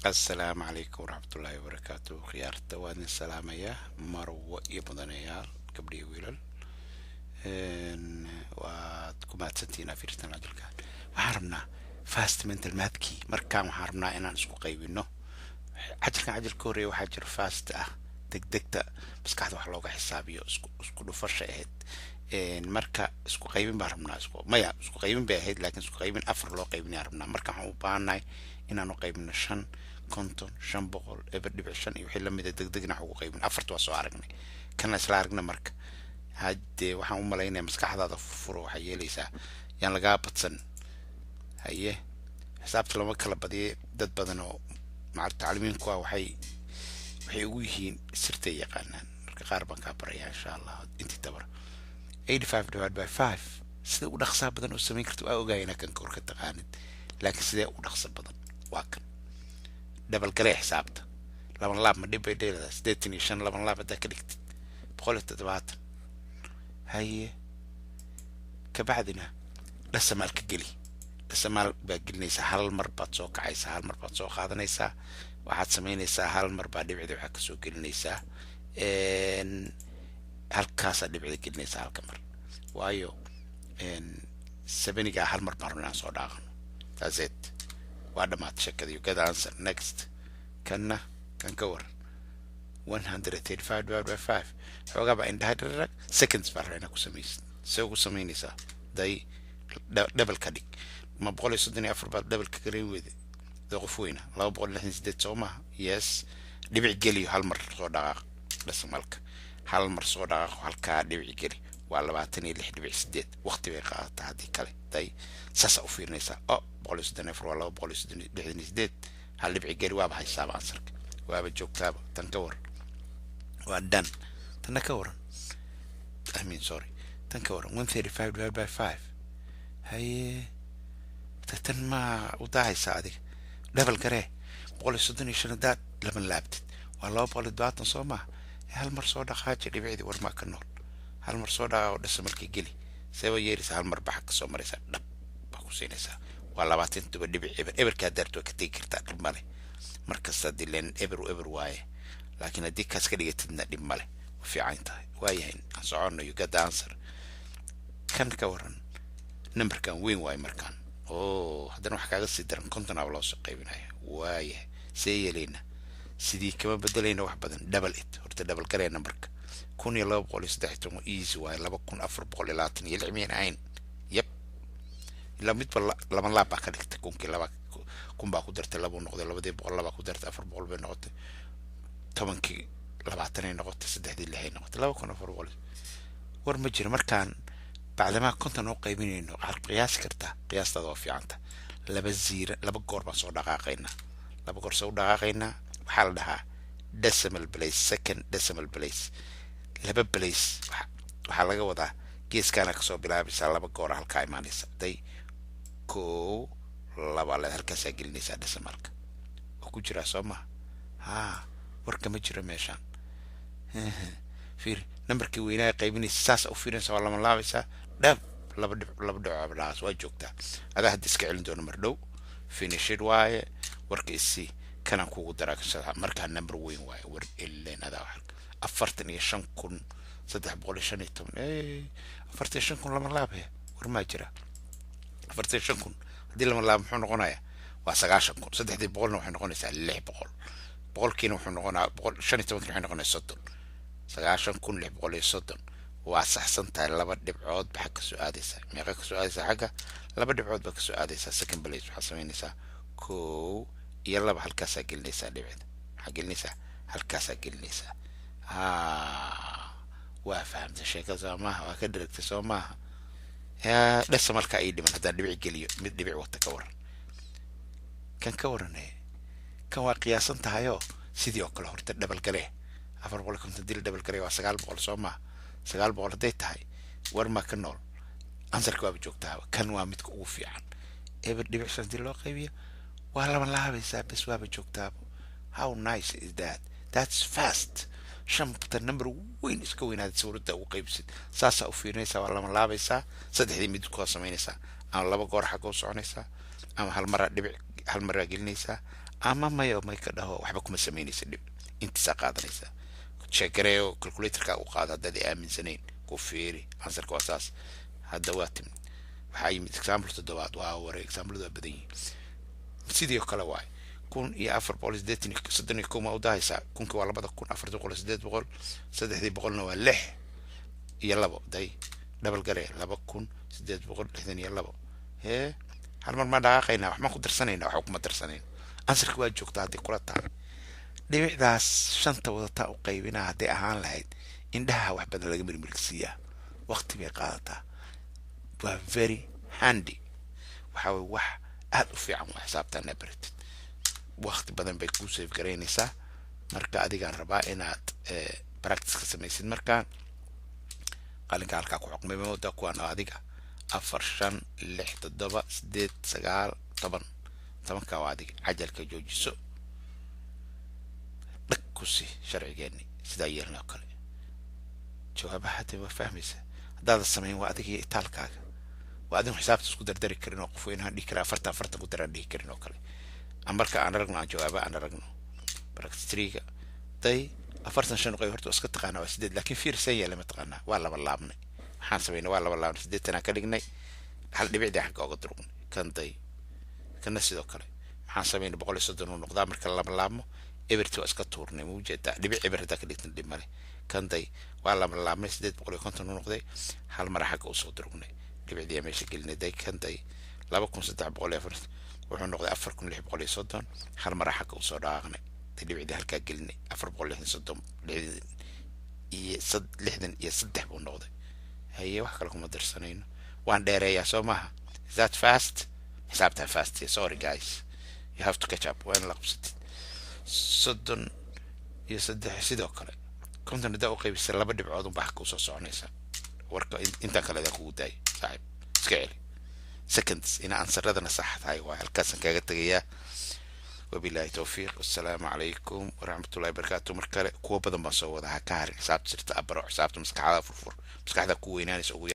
Assalaamu calaykum waraxmatullaahi wabarakaatu. Khiyaarta, waa idin salaamayaa, marwo iyo mudanayaal, gabdho iyo wiilal. Waad ku mahadsantihiin afiirtan cajalkan. Waxaan rabnaa fast mental mathkii. Markaan waxaan rabnaa inaan isku qaybino cajalkan. Cajalka horreeya waxaa jira fast ah, degdegta maskaxda wax looga xisaabiyo, isku dhufasha ahayd. Marka isku qaybin baan rabnaa, isku maya, isku qaybin bay ahayd, laakiin isku qaybin afar loo qaybinayaan rabnaa. Marka waxaan u baahannahay inaanu qaybino 5, 50, 500, 0.5 iyo wixii lamida, degdegna wax ugu qaybin. Afarta waa soo aragnay, kana isla aragna. Marka haddee waxaan u malaynaya maskaxdaada furfuro, waxaa yeelaysaa yaan lagaa badsan. Haye, xisaabta lama kala badiyay. Dad badan oo tacliimiinku ah waxay ugu yihiin sirtay yaqaanaan. Marka qaar baan kaa barayaa, insha Allah, intii tabar. 85 divided by 5, sida u dhaqsaha badan oo samayn karta waa ogahay inaa kan kor ka taqaanid, laakiin sidee u dhaqsa badan? Waa kan double galee xisaabta. Laban laab ma dhib bay dheeladaa? 85 laban laab haddaa ka dhigtid, 170. Haye, kabacdina decimalka geli. Decimal baa gelinaysaa. Hal mar baad soo kacaysaa, hal mar baad soo qaadanaysaa. Waxaad samaynaysaa, hal mar baa dhibcida waxaa kasoo gelinaysaa, halkaasaa dhibcida gelinaysaa halka mar, waayo 70-gaa hal mar baan rabnaa inaan soo dhaaqano. That's it, waa dhamaatay sheekada. You get the answer. Next, kanna kan ka waran? 135 divided by 5. Xoogaa baa indhaha dhararag seconds baa rabaa inaad ku samaysid. See ugu samaynaysaa? Day, double ka dhig. Ma 134 baad double ka garayn weyde? Dee qof weyna, 268 soo maaha? Yes. Dhibic geliyo, hal mar soo dhaqaaq decimalka, hal mar soo dhaqaaqo, halkaa dhibic geli. Waa 26.8. Waqti bay qaadataa haddii kale. Day, saasaa u fiirinaysaa o 134 waa 268. Hal dhibci geli, waaba haysaaba answerka, waaba joogtaaba. Tan ka waran? Waa done. Tanna ka waran? I mean, sorry, tan ka waran? 135 divided by 5. Haye, tan maa u daahaysaa adiga? Double garee. 135 haddaad laban laabtid, waa 270, soo maha? Hal mar soo dhaqaaji dhibicdii. War maa ka nool? Hal mar soo dhaqaa oo decimalkii geli. Seeba yeeraysaa? Hal mar baxa kasoo maraysaa, dhab baa ku siinaysaa. Waa 27.0. Eberkaa daarto waa ka tegi kartaa, dhib male. Markasta haddii leen eber eber waaye, laakiin haddii kaas ka dhigatidna dhib male, wa fiican tahay. Waayahay, aan soconno. You got the answer. Kan ka waran? Numberkan weyn waaye markaan. Oo haddana waxa kaaga sii daran, 50 aba loo soo qaybinaya. Waayahay, see yeelayna? Sidii kama bedelayna wax badan. Double it horta, double garee numberka. 1213, easy waaye. 2426 miyan ahayn? Yep. Ilaa midba laban laab baa ka dhigtay. Kunkii laba kun baa ku dartay, labuu noqday. Labadii boqol labaa ku dartay, 400 bay noqotay. 10-kii 20-ay noqotay, saddexdii lixay noqotay, 2400. War ma jiro. Markaan bacdamaa 50 oo qaybinayno, waxaad qiyaasi kartaa, qiyaastaada waa fiicanta. Laba zero, laba goor baan soo dhaqaaqaynaa. Laba goor soo dhaqaaqaynaa. Waxaa la dhahaa decimal place, second decimal place. Laba place waxaa laga wadaa geeskaana kasoo bilaabaysaa, laba goora halkaa imaanaysa. Day, kow, laba leed, halkaasaa gelinaysaa decimalka. Waa ku jiraa, soo maha? Haa, warka ma jiro meeshaan. Fiir, numberkii weynaa qaybinaysa, saas u fiirinaysa, waa lama laabaysaa. Dhab, laba dhib, laba dhico dhaas waa joogtaa. Adaa hadda iska celin doona mar dhow. Finishid waaye. Warka isii, kanaan kugu daraa. Markaa number weyn waaye. War ileen adaa wax, 45,315. 45,000 lama laabaya. War maa jira? 45,000 haddii lama laabo, muxuu noqonayaa? Waa 90,000. Saddexdii boqolna waxay noqonaysaa 600. Boqolkiina wuxuu noqonaa boqol, 15-kiina waxay noqonaysaa 30. 90,630 waa saxsan tahay. Laba dhibcood baxaa kasoo aadaysaa. Meeqa kasoo aadaysaa xagga? Laba dhibcood baa kasoo aadaysaa. Second place waxaa samaynaysaa kow iyo laba, halkaasaa gelinaysaa dhibcida. Maxaa gelinaysaa? Halkaasaa gelinaysaa. Waa fahamtay sheekada, soo maaha? Waa ka dheragtay, soo maaha? Decimalka ii dhiman. Haddaan dhibic geliyo, mid dhibic wata ka waran? Kan ka warane? Kan waa qiyaasan tahayoo sidii oo kale horta double galee. 450 dil double galee waa 900, soo maaha? 900 hadday tahay, war maa ka nool? Answerka waaba joogtaaba. Kan waa midka ugu fiican. 0.5 hadii loo qaybiyo, waa laba laabaysaa bes, waaba joogtaaba. How nice is that? That's fast. Shanta number weyn iska weynaada sawirada ugu qaybsid, saasaa u fiirinaysaa, waa lama laabaysaa. Saddexdii mid koo samaynaysaa: ama laba goor xagga u soconaysaa, ama hal maraa dhibic, hal maraa gelinaysaa. Ama mayo, may ka dhaho, waxba kuma samaynaysa, dhib intiisaa qaadanaysaa. Check gareeyo, calculatorka u qaado haddaad i aaminsanayn, ku fiiri. Answerka waa saas. Hadda waa timid, waxaa yimid example toddobaad. Waa waray, exampladu waa badan yihiin. Sidii oo kale waay, 1481, 31 ma u dahaysaa? Kunki waa 2000, 4 boqol, 800, saddexdii boqolna waa lix iyo labo. Day, double garee, 2862. Hee, hal mar maa dhaqaaqaynaa? Wax maan ku darsanaynaa? Waxba kuma darsanayn. Answerka waa joogtaa. Hadday kula tahay dhibicdaas shanta wadataa u qaybinaa, hadday ahaan lahayd, indhaha wax badan laga mirmirgsiiyaa, waqti bay qaadataa. Waa very handy, waxa way wax aada u fiican waa xisaabtaana baratid, waqti badan bay kuu save garaynaysaa. Marka adigaan rabaa inaad practice ka samaysid. Markaan qalinka halkaa ku xuqmay mooda, kuwaan adiga afar, shan, lix, toddoba, sideed, sagaal, 10, 10-ka waa adiga. Cajalka joojiso, dhag ku si sharcigeeni sidaa yeelna oo kale. Jawaabaha hadda waa fahmaysa. Haddaada samayn, waa adiga iyo itaalkaaga, waa adigu xisaabta isku dardari karin oo qof weyn aan dhihi karaa afartan afartan ku daraan dhihi karin oo kale. Marka aan aragno, aan jawaaba aan aragno. Practice day, 40 shan qayb horta waa iska taqaanaa, waa sideed. Laakiin fiir, san yeele ma taqaanaa? Waa laba laabnay. Waxaan samaynay waa laba laabnay, 80-aan ka dhignay, hal dhibicdii xagga oga durugnay. Kan day, kana sidoo kale maxaan samaynay? 130 uu noqdaa marka laba laabmo. Eberti waa iska tuurnay, ma ujeedaa? Dhibic eber haddaa ka dhigtan dhib male. Kan day, waa laba laabnay, 850 uu noqday, hal mara xagga usoo durugnay, dhibicdii meesha gelinay. Day, kan day, 2304 wuxuu noqday 4630, hal mara xagga usoo dhaaqnay, dhibicdii halkaa gelinay, 460 30 60 iyo 63 buu noqday. Haye, wax kale kuma darsanayno, waan dheereeyaa soo maaha? Is that fast? Xisaabtaa fast. Sorry guys, you have to catch up, waa in la qabsatid. 33 sidoo kale, 50 haddaa u qaybisa laba dhibcood unbaa xagga usoo soconaysa. Warka intaan kale adaan kugu daayo, saaxiib, iska celi seconds ina answeradana sax tahay. Waa halkaasaan kaaga tegayaa. Wabillahi towfiiq, wassalaamu calaykum waraxmatullahi wabarakaatu. Mar kale kuwo badan baan soo wada. Ha ka harin xisaabta sirta, abaro xisaabta, maskaxda furfur, maskaxda ku weynaanaysa ugu.